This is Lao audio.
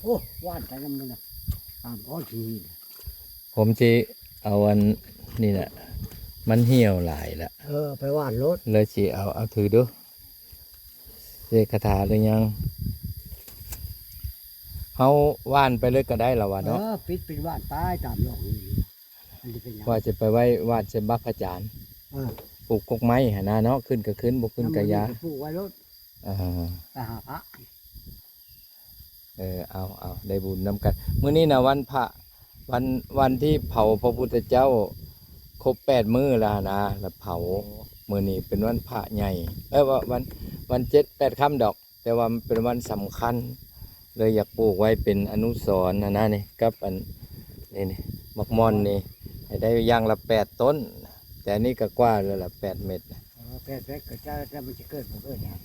ໂອ້ ຫວ່ານໄປນຳມັນນະ ຕາມພໍທີ່ ຜົມຊິເອົາອັນນີ້ແຫຼະ ມັນຫ່ຽວຫຼາຍລະ ເອີ ໄປຫວ່ານໂລດ ເລີຍຊິເອົາ ເອົາຖືດູ ເສກຄາຖາຫຼືຍັງ? ເຮົາຫວ່ານໄປເລີຍກໍໄດ້ລະວ່າເນາະ ເອີ ປິດ ປິດຫວ່ານໄປຕາມຮ່ອງນີ້ ມັນຊິເປັນຫຍັງ ວ່າຊິໄປໄວ້ຫວ່ານໃສ່ບັກພະຈານ ເອີ ປູກກົກໄມ້ຫັ້ນນະເນາະ ຂຶ້ນກໍຂຶ້ນ ບໍ່ຂຶ້ນກໍຢ່າ ມັນກໍປູກໄວ້ໂລດ ອ່າ ໄປຫາພະ ເອີ ເອົາ ເອົາ ໄດ້ບຸນນຳກັນ ມື້ນີ້ນະວັນພະ ວັນ ວັນທີ່ເຜົາພະພຸດທະເຈົ້າຄົບແປດມື້ແລ້ວນະ ລະເຜົາ ມື້ນີ້ເປັນວັນພະໃຫຍ່ ເອີ ວ່າວັນ ວັນເຈັດແປດຄ່ຳດອກ ແຕ່ວ່າມັນເປັນວັນສຳຄັນ ເລີຍຢາກປູກໄວ້ເປັນອະນຸສອນຫັ້ນນະນີ້ ກັບອັນນີ້ ນີ້ ໝາກມ່ອນນີ້ ໃຫ້ໄດ້ຢ່າງລະແປດຕົ້ນ ແຕ່ອັນນີ້ກໍກວ່າແລ້ວລະ ແປດເມັດ ເອີ ແປດເມັດກໍຈະ ແຕ່ມັນຊິເກີດບໍ່ເກີດຫຍັງ